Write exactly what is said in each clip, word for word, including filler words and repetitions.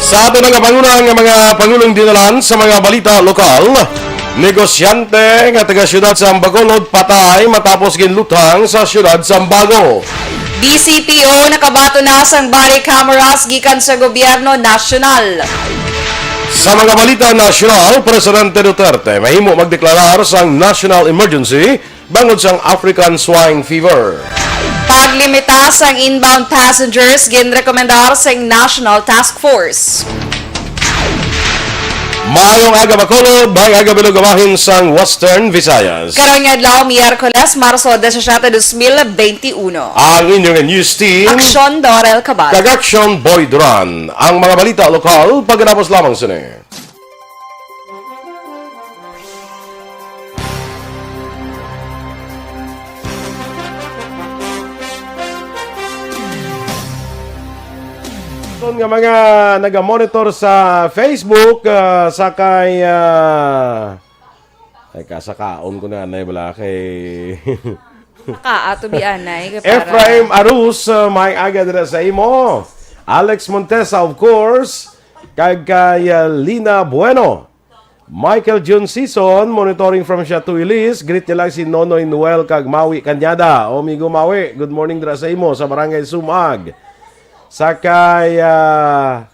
Sa aton nga panguna nga mga pangulong dinalan sa mga balita lokal, negosyante nga taga siyudad sa Bacolod patay matapos ginluthang sa siyudad sa Bago. D C P O nakabaton na sang body cameras gikan sa gobyerno nasyonal. Sa mga balita nasyonal, Presidente Duterte mahimo magdeklarar sang national emergency bangod sang African Swine Fever. Paglimita sang inbound passengers ginrekomendar sang National Task Force. Maayong aga, Bacolod, maayong aga, Bilog, bahin sang Western Visayas. Karon nga adlaw, Miyerkules, Marso disisiete, dos mil benti uno. Ang inyong news team, Aksyon Dorel Cabal. Kag Aksyon Boy Duran. Ang mga balita lokal, pagkatapos lamang sini. Aton nga mga naga-monitor sa Facebook, ah, sa kay, ah, ay, kasakaon ko na, anay, bala kay Saka, ato bi, anay, kay para Ephraim Arus, uh, may aga dira sa imo. Alex Montesa, of course. Kag kay, uh, Lina Bueno. Michael Jun Sison, monitoring from Chateau Elis. Greet niya lang si Nonoy Noel kag Mawi Cañada. O, amigo Mawi, good morning dira sa imo sa Barangay Sumag. Sa kay, uh,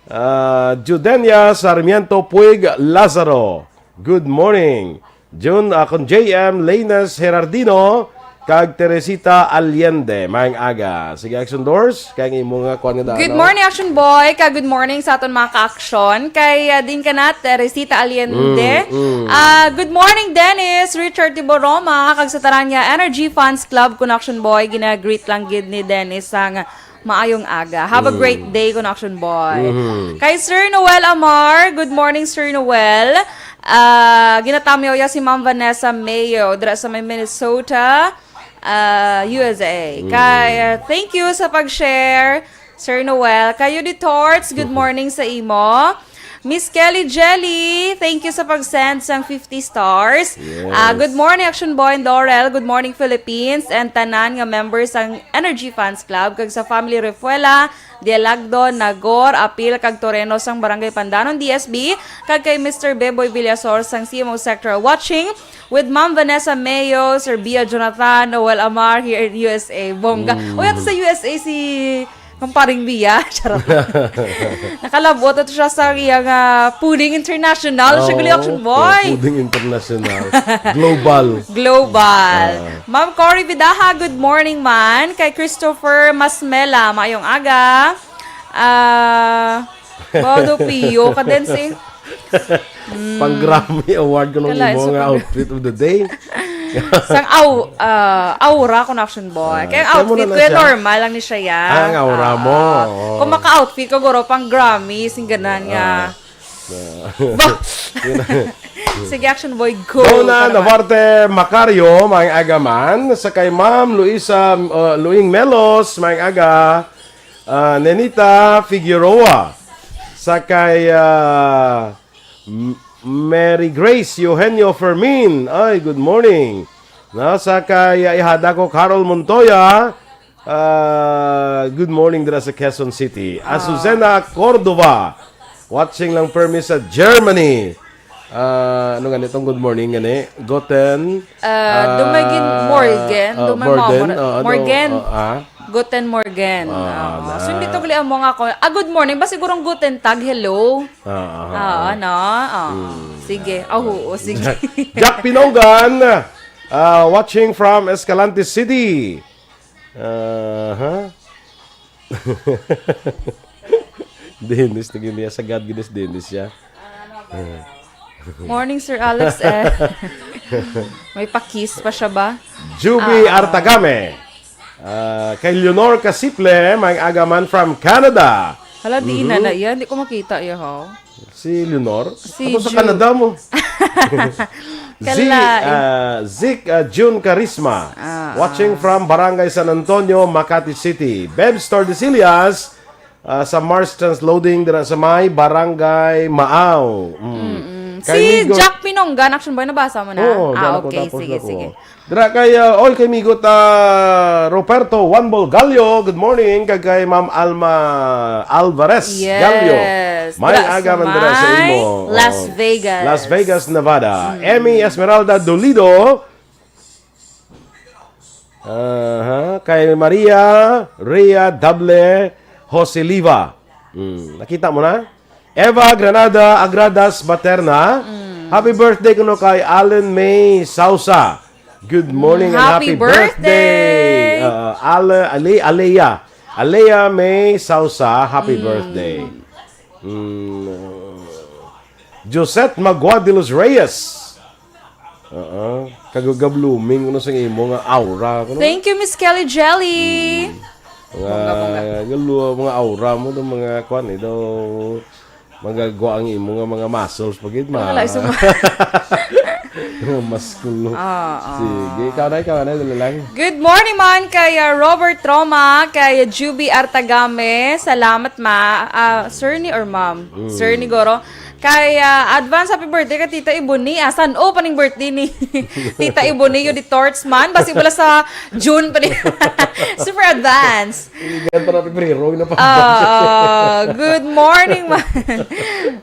uh, Judenia Sarmiento Puig Lazaro. Good morning. Jun, ah, kon J M Laines Herardino kag Teresita Allende. Maayong aga. Sige, Action Doors, kay ang imo nga kuan nga daan, Good no? morning, Action Boy, kag good morning sa aton mga ka-action. Kay, ah, din ka na, Teresita Allende. Mm, mm. Ah, good morning, Dennis, Richard Tiboroma, kag sa tanan nga Energy Fans Club, kun Action Boy, gina-greet lang gid ni Dennis ang maayong aga. Have a great Mm. day, kun Action Boy. Mhm. Kay Sir Noel Amar, good morning, Sir Noel. Ah, ginatamyaw ya si Ma'am Vanessa Mayo, dira sa may Minnesota, ah, U S A. Mm. Kay, ah, thank you sa pag-share, Sir Noel. Kayo di Torts, good Mhm. morning sa imo. Miss Kelly Jelly, thank you sa pag-send sang fifty stars. Yes. Ah, good morning, Action Boy and Dorel. Good morning, Philippines, and tanan nga members sang Energy Fans Club, kag sa family Refuela, Dialagdo, Nagor, Apil, kag Toreno sang Barangay Pandanon, D S B, kag kay Mister Beboy Villasor sang C M O Sector watching, with Ma'am Vanessa Mayo, Sir Bia Jonathan, Noel Amar here in U S A. Bongga. Mm. Uy, ato sa U S A si Kamparing Bia. Charot. Nakalabot ato siya sa iya nga Puding International. Siya gali Oo, Action Boy. Puding International. Global. Global. Ah. Ma'am Cory Vidaja, good morning man. Kay Christopher Masmela, maayong aga. Ah, Bodo Pio, kadensi. Mm. Pang Grammy Award ko nung Kalain imo sa nga pang- outfit of the day. Sang aw-, ah, aura kun Action Boy. Ah, Kaya ang kaya mo na outfit na ko yan, siya. Normal lang ni siya yan. Ah, ang aura mo. Ah. Oo. Kung maka-outfit ko, guro, pang Grammy, singganan nga. Ah. Ba? Yun na. Sige, Action Boy, go. Donna Para naman. Navarte Macario, maayong aga man. Sa kay Ma'am Luisa, uh, Luing Melos, maayong aga. Ah, Nenita Figueroa. Sa kay, ah, M-, Mary Grace Eugenio Fermin. Ay, good morning. Na, sa kay, ah, ihada ko, Carol Montoya. Ah, good morning dira sa Quezon City. Ah. Azucena Cordova. Watching lang permi sa Germany. Ah, ano gani tong good morning gani? Guten, Ah, ah, Dumagin Morgen, ah, Dumay Morgen, Mamor-, ah, ano, Morgen. Ah, ah. Guten Morgen. Ah, Ah, na. So, hindi to gali amo nga ako. Ah, good morning. Ba sigurong Guten Tag, hello? Ah, ah, Ah, ah. ano? Ah, Hmm. sige. Ah, oo, sige. Jack Pinonggan, ah, watching from Escalante City. Aha. Dennis, tingin niya, sagad gid si Dennis siya. Morning, Sir Alex, eh. May pakis pa siya ba? Juby Ah. Artagame. Ah, kay Leonor Casiple, maayong aga man from Canada. Hala, di Mhm. na na yan. Di ko makita, yahaw. Si Leonor? Si Ato sa Ju- Canada mo. Kala, Zi-, eh. ah, Zik, ah, June Carisma. Ah, Watching ah. from Barangay San Antonio, Makati City. Bebs Tordesillas, ah, sa Mars Transloading, dira sa may Barangay Maaw. Mm. Mm-mm. Kay Si Migo- Jack Pinonggan, Action Boy, nabasa mo na? Oo, Ah, dala ko, okay, tapos sige, na ko. sige. Dira kay, ah, all kay Migot, ah, Roberto Juan Bolgallo, good morning. Kag kay Ma'am Alma Alvarez Yes. Gallo. May aga man dira sa imo. Las Vegas. Las Vegas, Nevada. Emmy Esmeralda Dolido. Aha, kay Maria Rhea Dable Joseliva. Hmm, nakita mo na? Eva Granada Agradas Baterna. Happy birthday kuno kay Allen May Sausa. Good morning and happy birthday. Uh, Ale, Ale, Alea. Alea May Sausa, happy birthday. Mm. Josette Magua de los Reyes. Oo. Kagugab-blooming kuno sa imo nga aura, kuno. Thank you, Miss Kelly Jelly. Mga, bongga, bongga. Galo, mga aura mo, do, mga kwan, eh, do, magagwa ang imo nga mga muscles pa gid, ma. Wala, iso mo. Mga musculo. Oo. Sige, ikaw na, ikaw na, dali lang. Good morning man kay, uh, Robert Roma, kay Juby Artagame. Salamat, ma. Ah, sir ni or ma'am? Mm. Sir ni Goro. Kay, ah, advance happy birthday kay Tita Iboni. Ah, san-o pa ning birthday ni Tita Iboni? Yun di torts man. Basi wala sa June pa ni. Super advance. Iligan pa na Pebrero, na pa. Ah, ah, good morning, man.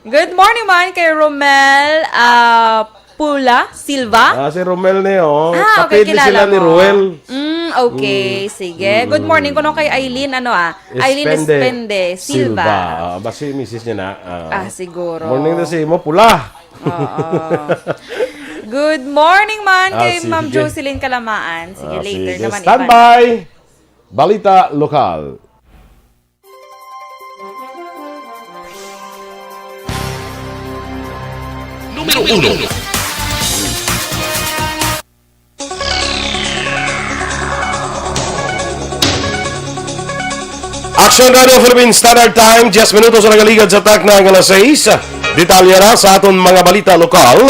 Good morning, man, kay Romel, ah, Pula Silva. Ah, si Romel ni, oh. Ah, okay, kapit ni kilala sila ni mo. Ruel. Mm, okay, Mm. sige. Good Mm. morning kuno kay Eileen, ano, ah? Eileen Espende Espende Silva. Silva. Ah, basi misis niya na. Ah. Ah, siguro. Morning na si mo, pula. Oo. Good morning, man, Ah, kay Ma'am sige. Jocelyn Kalamaan. Sige, Ah, later sige. naman, Standby. Balita lokal. Numero uno. Action Radio Philippine Standard Time, diyes minutos ang nagaligad sa takna nga alas sais. Detalye na sa aton mga balita lokal.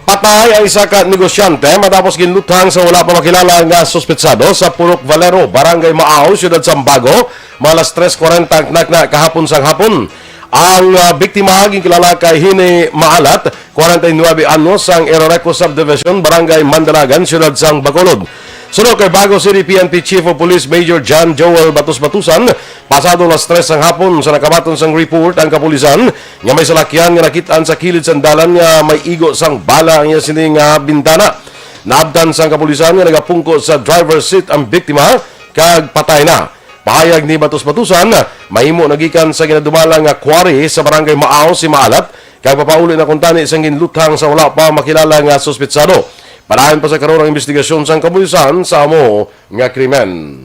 Patay ang isa ka negosyante matapos ginluthang sa wala pa makilala nga suspetsado sa Purok Valero, Barangay Maaw, Siyudad Sambago, mga alas tres kwarenta ang takna kahapon sang hapon. Ang, ah, biktima ginkilala kay Hini Maalat, kwarenta y nuebe anyos, sang Eroreco Subdivision, Barangay Mandalagan, Siyudad sang Bacolod. Suno kay Bago City P N P Chief of Police Major John Joel Batos Batusan, pasado alas tres sang hapon sa nakabaton sang report ang kapulisan nga may salakyan nga nakit-an sa kilid sang dalan nga may igo sang bala ang iya sini nga bintana. Naabtan sang kapulisan nga nagapungko sa driver's seat ang biktima kag patay na. Pahayag ni Batos Batusan, mahimo na gikan sa ginadumala nga quarry sa Barangay Maaw si Maalat, kag papauli na kuntani sang ginluthang sa wala pa makilala nga suspetsado. Palayon pa sa karon ang investigasyon sang kapulisan sa amo nga krimen.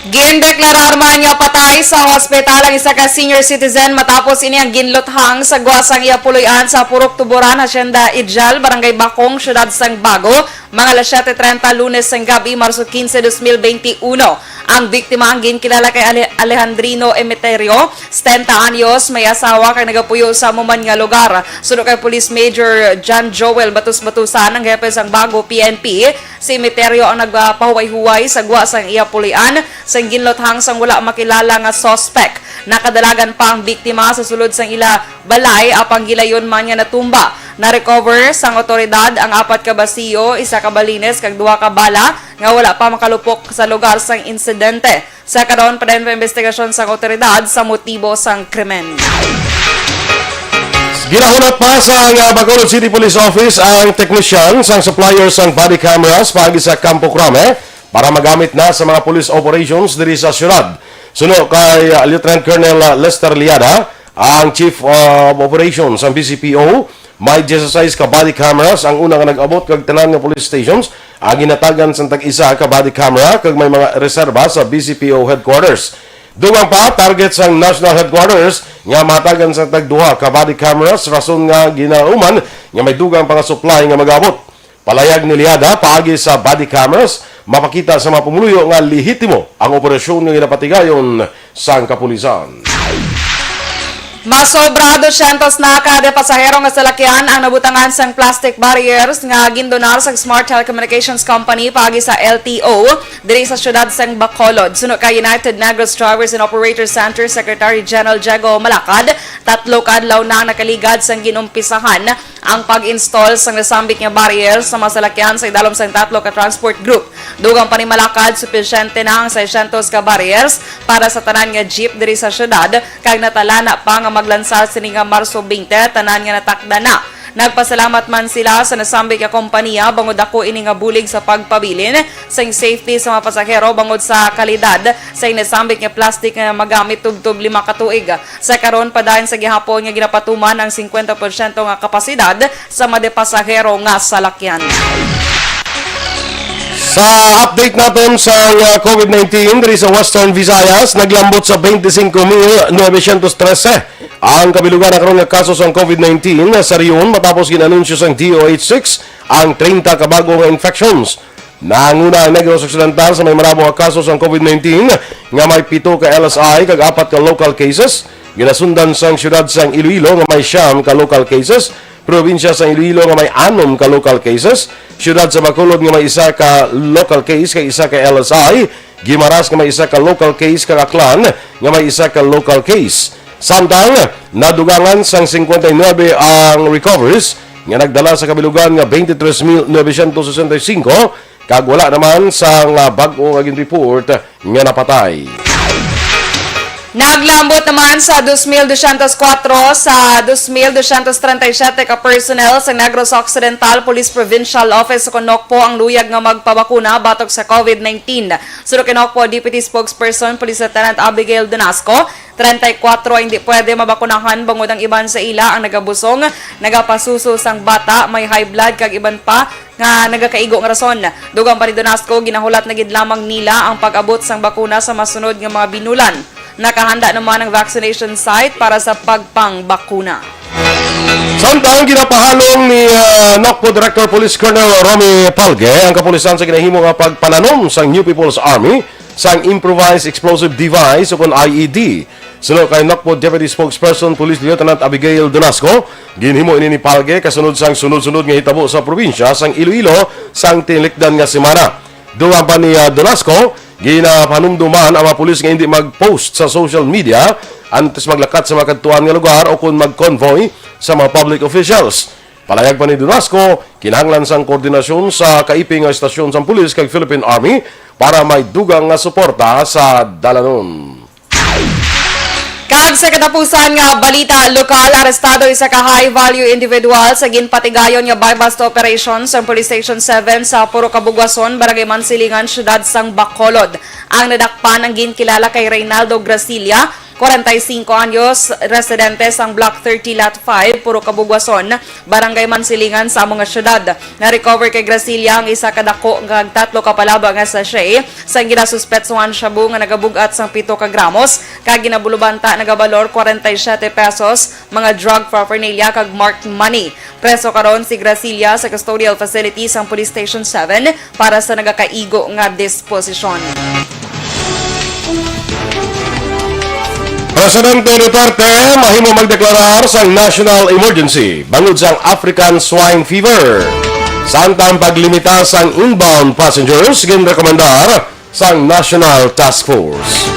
Gindeklarar man nga patay sa hospital ang isa ka senior citizen matapos ini ang ginluthang sa gwa sang iya puloy-an sa Purok Tuburan, Hacienda Ijal, Barangay Bacong, Siyudad sang Bago, mga alas siyete trenta Lunes sang gabi, Marso quince, dos mil veintiuno. Ang biktima ang ginkilala kay Ale-, Alejandrino Emeterio, setenta anyos, may asawa kag nagapuyo sa amo man nga lugar. Suno kay Police Major John Joel Batus-Batusan, ang hepe sang Bago P N P, si Emeterio ang nagpahuway-huway sa gwa sang iya pulian sang ginluthang sang wala makilala nga suspect. Nakadalagan pa ang biktima sa sulod sang ila balay, apang gilayon man nga natumba. Na-recover sang awtoridad ang apat ka basiyo, isa ka balines, kag duha ka bala nga wala pa makalupok sa lugar sang insidente. Sa karon pa dayon pa investigasyon sang awtoridad sa motibo sang krimen. Ginahunat pa sang, ah, Bacolod City Police Office ang technician sang supplier sang body cameras paagi sa Campo Crame para magamit na sa mga police operations diri sa siyudad. Suno kay, ah, Lieutenant Colonel, ah, Lester Liada, ang Chief of Operations sang B C P O, may dieciséis ka body cameras ang una nga nag-abot kag tanan nga police stations ang ginhatagan sang tag-isa ka body camera kag may mga reserba sa B C P O headquarters. Dugang pa, target sang National Headquarters nga mahatagan sang tag-duha ka body cameras, rason nga ginauman nga may dugang pa nga supply nga mag-abot. Palayag ni Liada, paagi sa body cameras, mapakita sa mga pumuluyo nga lehitimo ang operasyon nga ginapatigayon sang kapulisan. Masobra dosyentos na kada pasahero nga salakyan ang nabutangan sang plastic barriers nga gindonar sang Smart Telecommunications Company paagi sa L T O diri sa siyudad sang Bacolod. Suno kay United Negros Drivers and Operators Center Secretary General Diego Malacad, Tatlo ka adlaw na ang nakaligad sang gin-umpisahan ang pag-install sang nasambit nga barrier sa mga salakyan sa idalom sang tatlo ka transport group. Dugang pa ni Malakad, supisyente na ang seiscientos ka barriers para sa tanan nga jeep diri sa syudad, kag natalana pa nga maglansar sini nga Marso twenty, tanan nga natakda na. Nagpasalamat man sila sa nasambit nga kompanya bangod daku ini nga bulig sa pagpabilin sang safety sa mga pasahero bangod sa kalidad sa nasambit nga plastic nga magamit tubtob lima ka tuig. Sa karon, padayon sa gihapon nga ginapatuman ang singkwenta porsyento nga kapasidad sa mga pasahero nga salakyan. Sa update naton sa, uh, covid nineteen diri sa Western Visayas, naglambot sa twenty-cinco mil novecientos trese ang kabilugan na karon nga kaso sang covid nineteen sa rehiyon matapos gin-anunsyo sang D O H six ang treinta ka bag-o nga infections. Nanguna ang Negros Occidental sa may marabo nga kaso sang covid nineteen nga may pito ka L S I kag apat ka local cases. Ginasundan sang siyudad sang Iloilo nga may siyam ka local cases, probinsya sang Iloilo nga may anom ka local cases, siyudad sa Bacolod nga may isa ka local case kag isa ka L S I, Guimaras nga may isa ka local case kag Aklan nga may isa ka local case. Samtang nadugangan sang singkwenta y nuebe ang recoveries nga nagdala sa kabilugan nga twenty-tres mil novecientos sesenta y cinco, kag wala naman sang bag-o nga gin-report nga napatay. Naglambot naman sa dos mil dosyentos kuwatro sa dos mil dosyentos treinta y siete ka personnel sa Negros Occidental Police Provincial Office o kon NOCPO ang luyag nga magpabakuna batok sa covid nineteen. Suno kay NOCPO Deputy Spokesperson Police Lieutenant Abigail Donasco, treinta y kuwatro ang hindi pwede mabakunahan bangod ang iban sa ila ang nagabusong, nagapasuso sang bata, may high blood, kag iban pa nga nagakaigo nga rason. Dugang pa ni Donasco, ginahulat na gid lamang nila ang pag-abot sang bakuna sa masunod nga mga binulan. Nakahanda naman ang vaccination site para sa pagpangbakuna. Samtang ginapahalong ni, ah, NOCPO Director Police Colonel Romy Palge ang kapulisan sa ginahimo nga pagpananom sang New People's Army sang improvised explosive device o kon I E D. Suno kay NOCPO Deputy Spokesperson Police Lieutenant Abigail Donasco, ginhimo ini ni Palge kasunod sang sunod-sunod nga hitabo sa probinsya sang Iloilo sang tinlikdan nga semana. Dugang pa ni, ah, Donasco, ginapanumduman ang mga pulis nga hindi mag-post sa social media antes maglakat sa mga kadtuan nga lugar o kon mag-convoy sa mga public officials. Palayag pa ni Donasco, kinahanglan sang koordinasyon sa kaiping nga estasyon sang pulis kag Philippine Army para may dugang nga suporta sa dalanon. Kag sa katapusan nga balita lokal, arestado isa ka high-value individual sa ginpatigayon nga buy-bust operation sa Police Station seven sa Purok Kabugwason, Barangay Mansilingan, Siyudad sang Bacolod. Ang nadakpan ang ginkilala kay Reynaldo Gracilla, kwarenta y singko anyos, residente sang Block thirty, Lot five, Purok Kabugwason, Barangay Mansilingan sa amo nga siyudad. Na-recover kay Gracilla ang isa ka dako nga tatlo ka palaba nga sachet sang ginasuspetsuhan shabu nga nagabug-at sang pito ka gramos, kag ginabulubanta nagabalor kwarenta y siyete pesos, mga drug paraphernalia kag marked money. Preso karon si Gracilla sa custodial facility sang Police Station seven para sa nagakaigo nga disposisyon. Presidente Duterte mahimo magdeklarar sang national emergency bangod sang African Swine Fever. Samtang paglimita sang inbound passengers ginrekomendar sang National Task Force.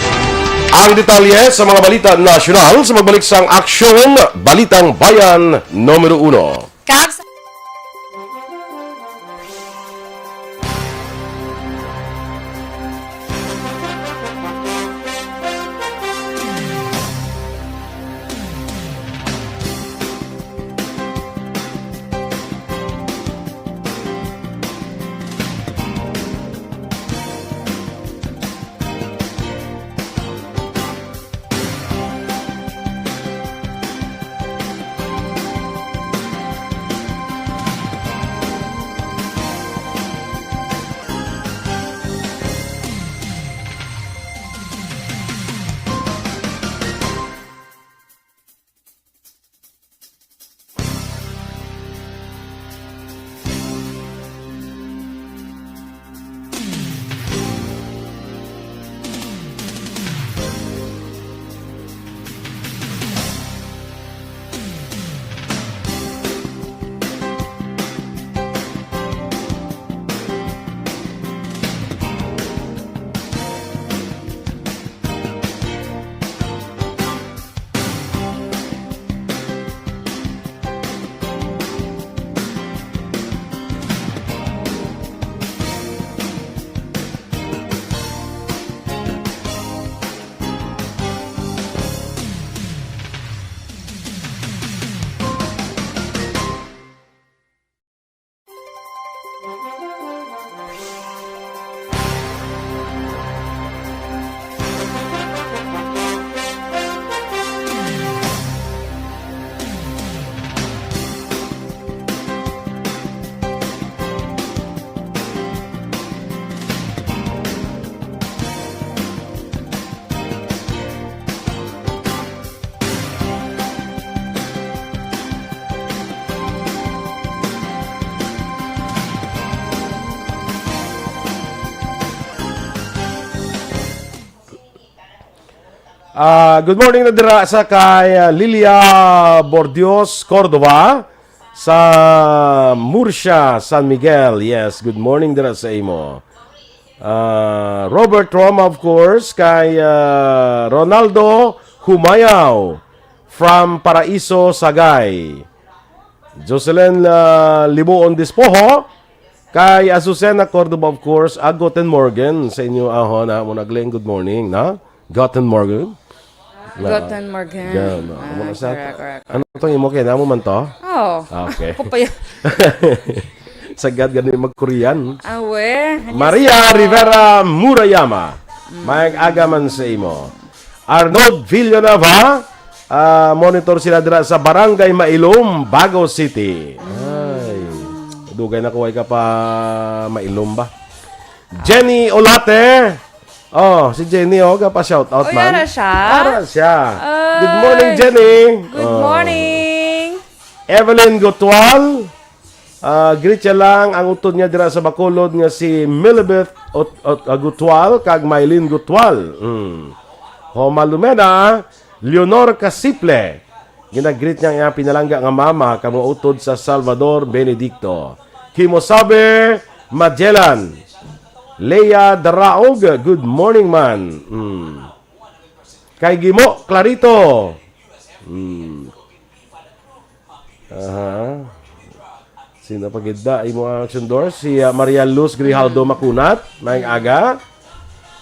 Ang detalye sa mga balita nasyonal sa pagbalik sang Aksyon Balitang Bayan numero uno. Kag sa Ah, good morning na dira sa kay, ah, Lilia Bordios Cordova sa Murcia, San Miguel. Yes, good morning dira sa imo. Ah, Robert Roma, of course, kay, ah, Ronaldo Humayaw from Paraiso, Sagay. Jocelyn, ah, Libuon Dispoho, kay Azucena Cordova, of course, ah, guten Morgen sa inyo, ahon, ha, mo nagling good morning, na? Guten Morgen. Na? Guten Morgen. Gan, no? Ah, amo na sa correct, correct, ano correct. Tong imo kay namo man to? Oh. Okay. Ako pa yan. Sagad gani mag-Korean. Awe. Maria Rivera Murayama. Mm. Mayang aga man sa imo. Arnold Villanueva, ah, monitor sila dira sa Barangay Mailom, Bago City. Ay, dugay na ko way ka pa Mailom ba? Jenny Olate. Oh, si Jenny, oh, ka pa shout out Oy, man. Ara siya? Ara siya. Ay. Good morning, Jenny. Good Oh. morning. Evelyn Gotual. Ah, greet siya lang ang utod niya dira sa Bacolod nga si Milibeth Ot-, Ot-, ah, Gutual kag Mylene Gutual. Mm. Homa Lumena, Leonor Casiple. Ginagreet niya ang iyang pinalangga nga mama kamo utod sa Salvador Benedicto. Kimosabe Magellan. Lea Daraog, good morning man. Mm. Kay Gimo Clarito. Mm. Aha. Sino pa gid da imo ang action door? Si, ah, Maria Luz Grijaldo Makunat, maayong aga.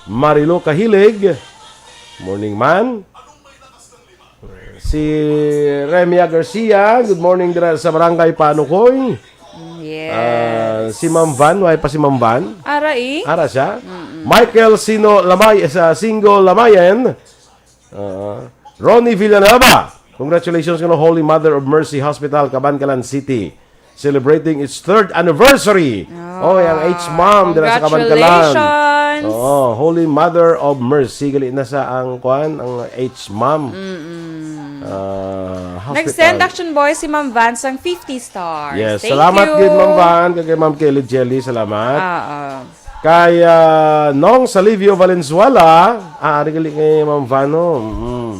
Marilo Kahilig, morning man. Si Remia Garcia, good morning dira sa Barangay Panukoy. Mm, yes. Ah, si Ma'am Van, way pa si Ma'am Van? Ara, eh. Ara siya? Mm-mm. Michael Sino Lamay, sa Singo Lamayan. Ah, Ronnie Villanueva, congratulations kuno Holy Mother of Mercy Hospital, Kabankalan City, celebrating its third anniversary. Ah, oh, ang H mom dira sa Kabankalan. Congratulations. Oo, Holy Mother of Mercy, gali na sa ang kuan, ang H mom. Mm-mm. Ah, hospital. Nag-send, Action Boy, si Ma'am Van sang fifty stars. Yes, thank salamat you. Gid, Ma'am Van, kag kay Ma'am Kelly Jelly, salamat. Ah, ah. Kay, ah, Nong Salivio Valenzuela, ah, ari gali kay Ma'am Vano. Mm.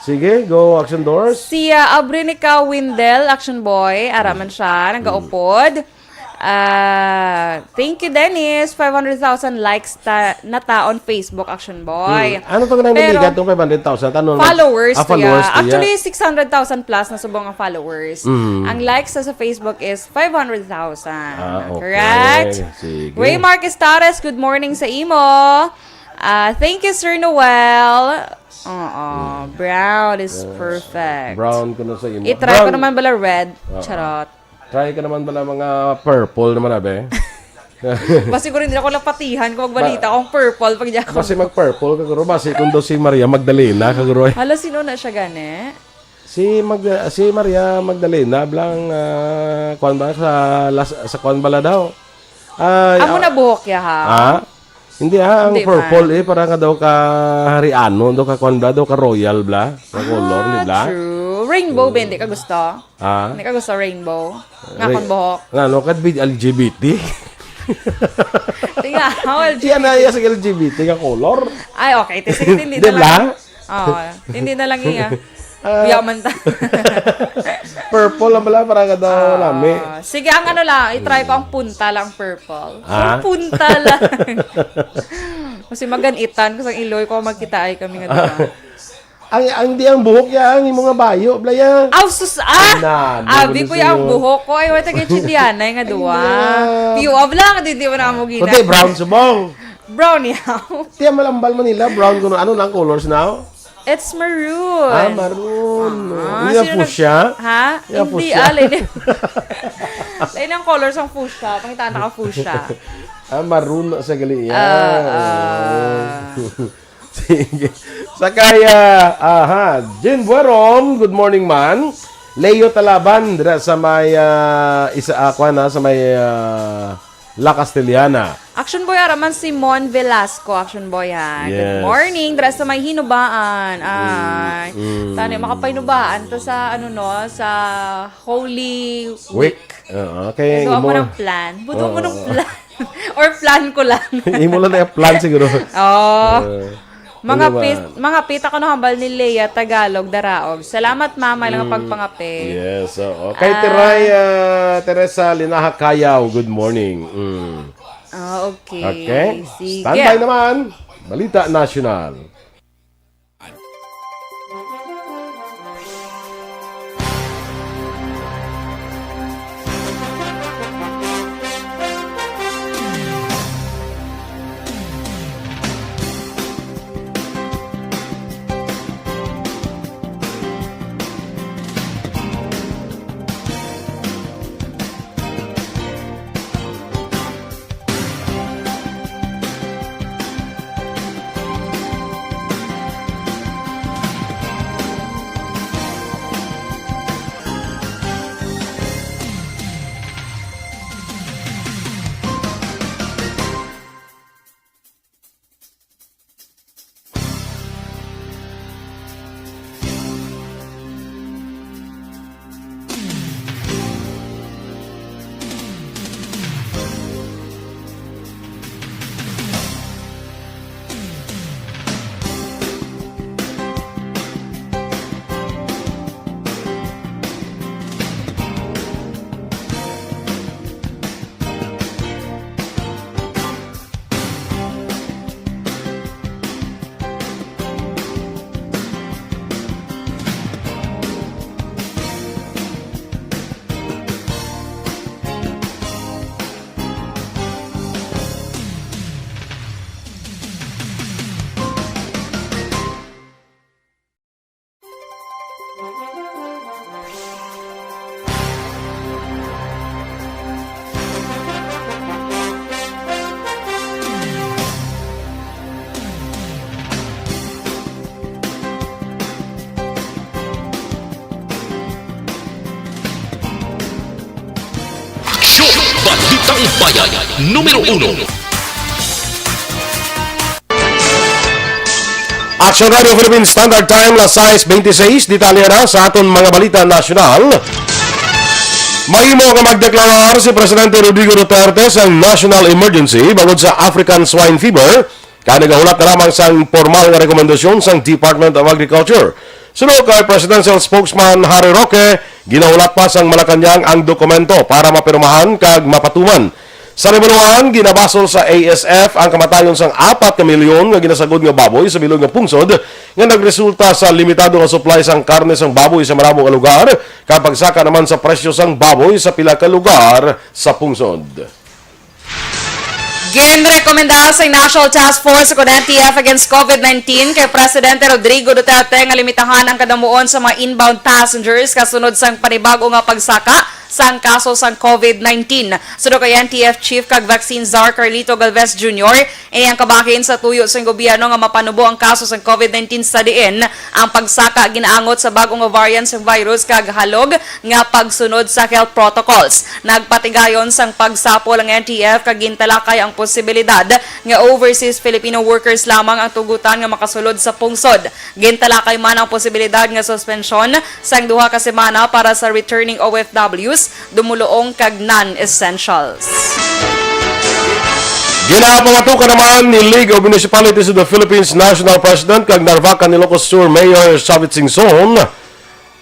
Sige, go, Action Doors. Si, ah, Abrinica Windel, Action Boy, ara man siya, nagaupod. Ah, thank you, Dennis. Five hundred thousand likes ta, na ta on Facebook, Action Boy. Hmm. Ano to nang Pero, naligat tong five hundred thousand? Ano, followers ah, to, followers ya. To, ya. Actually, six hundred thousand plus na subong ang followers. Mm. Ang likes sa, sa Facebook is five hundred thousand. Ah, okay. Correct? Sige. Waymark Estares, good morning sa imo. Ah, thank you, Sir Noel. Oo, brown is perfect. Brown ko na sa imo. I-try ko naman bala red. Oo. Charot. Try ka naman bala mga purple naman, abe. Basi ko rin din ako napatihan kung magbalita akong purple pag di ako. Basi mag-purple ka, guro. Basi kung daw si Maria Magdalena ka, guro, eh. Hala, sino na siya, gani? Si Mag-, si Maria Magdalena, blang, ah, kuwan ba, sa, las-, sa kuwan bala daw? Ah, amo ah, na buhok ya, ha? Ah? Hindi, ah, ang purple, eh, para nga daw ka hariano, daw ka kuwan bla, daw ka royal bla, nga color, di bla? Ah, true. Rainbow ba, hindi ka gusto? Ah? Hindi ka gusto rainbow? Nga akong buhok? Nga, ano, ka L G B T? Di nga, ako, L G B T. Yan na, yan sa L G B T nga color. Ay, okay. Te, sige, hindi na lang. Oo, hindi na lang iya. Ah. Yaman ta. Purple lang pala, para ka daw nami. Ah, sige, ang ano lang, i-try ko ang punta lang purple. Ah? Ang punta lang. Kasi maganitan, kasi ang iloy ko, magkita ay kami nga duha. Ang, ang di ang buhok ya, ang imo nga bayo, blaya. Aw, sus, ah! Ay, na, Abi dulo ko ya ang sa'yo. Buhok ko. Ay, wala tayo chindianay nga duwa. Ay, na. Piyo, abla, nga di, di mo na mo gina. Kundi, brown subong. Brown ya. Tiya malambal Manila, brown kuno. Ano na ang colors now? It's maroon. Ah, maroon. Ah, hindi na sino nag-, fuchsia? Ha? Hindi, fuchsia. Ah, lain. Lain ang colors ang fuchsia. Pangitaan na ka fuchsia. Ah, maroon na sa gali. Ah, ah. Sige. Sa kaya, aha, Jin Buerom, good morning man. Leo Talaban, dira sa may, ah, isa, ah, kuwan na, sa may, ah, La Castellana. Action Boy, ara man si Mon Velasco, Action Boy, ha. Yes. Good morning, dira sa may Hinubaan. Ay, mm, mm. Tani, makapahinubaan to sa, ano, no, sa Holy Week. Week. Oo, kaya imo ng plan. Buto mo ng plan. Or plan ko lang. Imo lang na plan siguro. Oo. Uh, Mga Ano ba? pit-, mga pita ko no hambal ni Lea Tagalog Daraog. Salamat, ma'am, ay lang Mm. pagpangape. Yes, oo. Kay Ah. Teray, ah, Teresa Linaha Kayaw, good morning. Mm. Ah, okay. Okay. Sige. Standby naman. Balita Nasyonal. Aksyon! Balitang Bayan, numero uno. Action Radio Philippine Standard Time, las sais bente seis. Detalye na sa aton mga balita nasyonal. Mahimo nga magdeklarar si Presidente Rodrigo Duterte sang national emergency bangod sa African Swine Fever, kay nagahulat na lamang sang pormal nga rekomendasyon sang Department of Agriculture. Suno kay Presidential Spokesman Harry Roque, ginahulat pa sang Malacañang ang dokumento para mapirmahan kag mapatuman. Sa nahibaluan, ginabasol sa A S F ang kamatayon sang apat ka milyon nga ginasagod nga baboy sa bilog nga pungsod, nga nagresulta sa limitado nga supply sang karne sang baboy sa maramo nga lugar, kag pagsaka naman sa presyo sang baboy sa pila ka lugar sa pungsod. Ginrekomenda sa National Task Force o N T F against COVID nineteen kay Presidente Rodrigo Duterte nga limitahan ang kadamuon sa mga inbound passengers kasunod sang panibago nga pagsaka sang kaso sang COVID nineteen. Suno kay N T F Chief kag Vaccine Czar Carlito Galvez Junior, ini ang kabahin sa tuyo sang gobyerno nga mapanubo ang kaso sang COVID nineteen sa diin ang pagsaka ginaangot sa bag-o nga variant sang virus kag halog nga pagsunod sa health protocols. Nagpatigayon sang pagsapol ang N T F kag gintalakay ang posibilidad nga overseas Filipino workers lamang ang tugutan nga makasulod sa pungsod. Gintalakay man ang posibilidad nga suspensyon sang duha ka semana para sa returning O F Ws, dumuluong kag non-essentials. Ginapamatukan naman ni League of Municipalities of the Philippines National President kag Narvacan, Ilocos Sur Mayor Savit Singson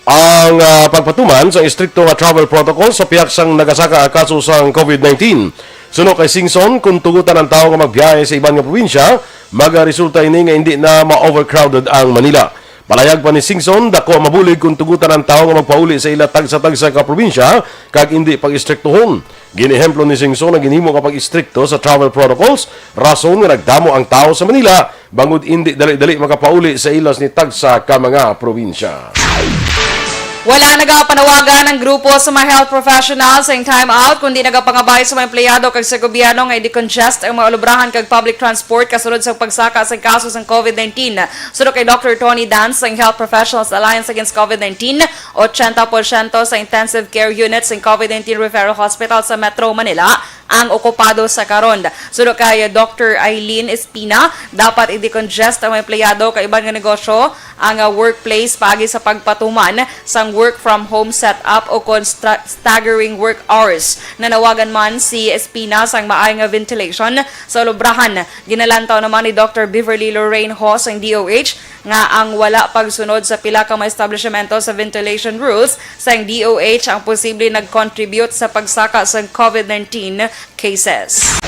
ang, ah, pagpatuman sa istrikto nga travel protocol sa pihak sang nagasaka nga kaso sang COVID nineteen. Suno kay Singson, kung tugutan ang tawo nga magbiyahe sa iban nga probinsya, magaresulta ini nga indi na ma-overcrowded ang Manila. Palayag pa ni Singson, dako ang mabulig kung tugutan ang tawo nga magpauli sa ila tagsa-tagsa ka probinsya kag indi pag-istriktuhon. Ginehemplo ni Singson ang ginhimo nga pag-istrikto sa travel protocols, rason nga nagdamo ang tawo sa Manila bangod indi dali-dali makapauli sa ila sini tagsa ka mga probinsya. Wala nagapanawagan ang grupo sa mga health professionals sang time out, kundi nagapangabay sa mga empleyado kag sa gobyerno nga i-decongest ang mga ulubrahan kag public transport kasunod sa pagsaka sang kaso sang COVID nineteen. Suno kay Doctor Tony Dance sang Health Professionals Alliance Against COVID nineteen, ochenta porsyento sa intensive care units sang COVID nineteen referral hospital sa Metro Manila ang okupado sa karon. Suno kay Doctor Eileen Espina, dapat i-decongest ang mga empleyado kag iban nga negosyo ang, ah, workplace paagi sa pagpatuman sang work from home setup o kon stra-, staggering work hours. Nanawagan man si Espina sang maay nga ventilation sa ulubrahan. Ginalantaw naman ni Doctor Beverly Lorraine Ho sang D O H nga ang wala pagsunod sa pila ka mga establishmento sa ventilation rules sang D O H ang posible nag-contribute sa pagsaka sang COVID nineteen cases.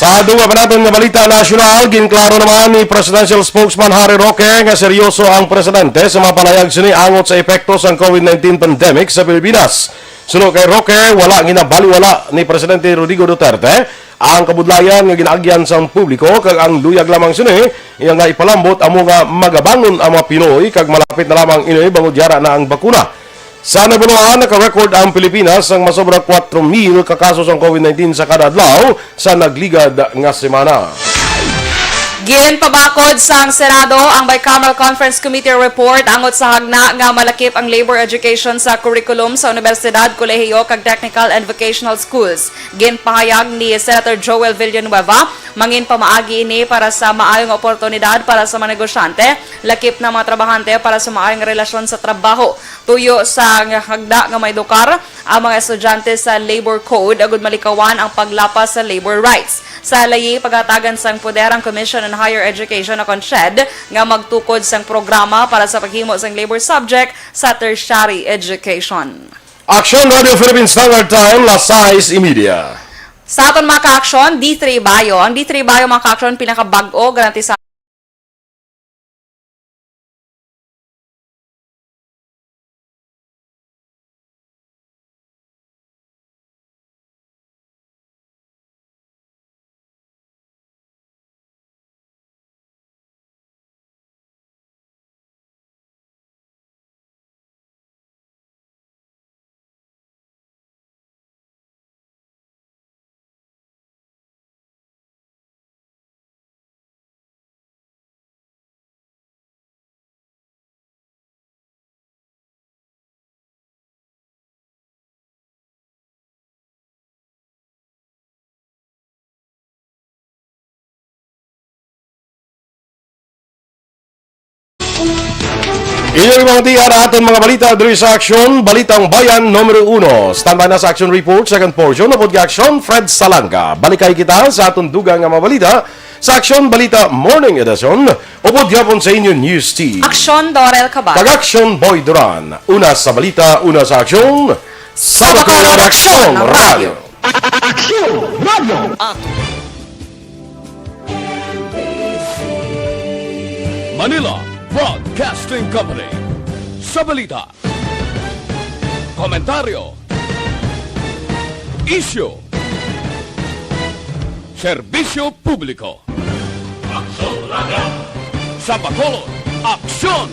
Sa dugang pa naton nga balita nasyonal, ginklaro naman ni Presidential Spokesman Harry Roque nga seryoso ang presidente sa mga panayag sini angot sa epekto sang COVID nineteen pandemic sa Pilipinas. Suno kay Roque, wala ginabaliwala ni Presidente Rodrigo Duterte ang kabudlayan nga ginaagyan sang publiko kag ang luyag lamang sini iya nga ipalambot amo nga magabangon ang mga Pinoy kag malapit na lamang ini bangod yara na ang bakuna. Sa nabaluan, naka-record ang Pilipinas sang masobra kuwatro mil ka kaso sang COVID nineteen sa kada adlaw sa nagligad nga semana. Ginpabakod sang Senado ang Bicameral Conference Committee report angot sa hagna nga malakip ang labor education sa curriculum sa universidad, kolehiyo, kag technical and vocational schools. Ginpahayag ni Senator Joel Villanueva, mangin pamaagi ini para sa maayo nga oportunidad para sa mga negosyante, lakip na mga trabahante para sa maayo nga relasyon sa trabaho. Tuyo sa nga hagda nga maedukar ang mga estudyante sa labor code agud malikawan ang paglapas sa labor rights. Sa layi, pagatagan sang poder ang Commission on Higher Education o kon CHED nga magtukod sang programa para sa paghimo sang labor subject sa tertiary education. Aksyon Radio Philippine Standard Time, las sais y media. Sa aton mga ka-aksyon, D three Bio. Ang D three Bio, mga ka-aksyon, pinakabag-o, garanti sa Inyo rin mga tiyan, aton mga balita diri sa Aksyon, Balitang Bayan numero uno. Standby na sa Aksyon Report, second portion, upod kay Aksyon Fred Salanga. Balikay kita sa aton dugang nga mga balita sa Aksyon Balita Morning Edition, upod gyapon sa inyo News Team. Aksyon Dorel Cabal. Kag Aksyon Boy Duran. Una sa balita, una sa aksyon. Sa Bacolod Aksyon Radio. Aksyon Radio. Manila Broadcasting Company. Sa balita, komentaryo, isyu, serbisyo publiko. Aksyon Radio. Sa Bacolod, Aksyon